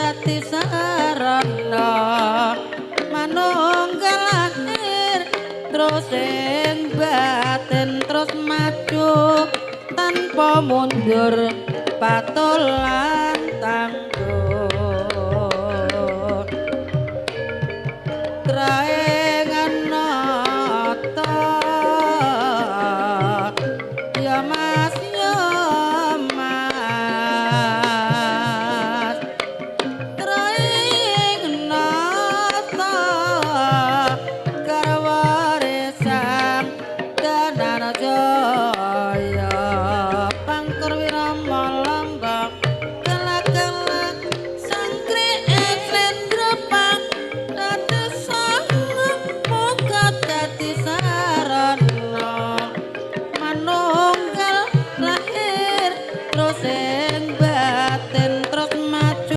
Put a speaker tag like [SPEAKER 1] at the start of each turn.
[SPEAKER 1] Dadi sarana manunggal lahir terus ing batin, terus maju tanpa mundur, patulan tanggung.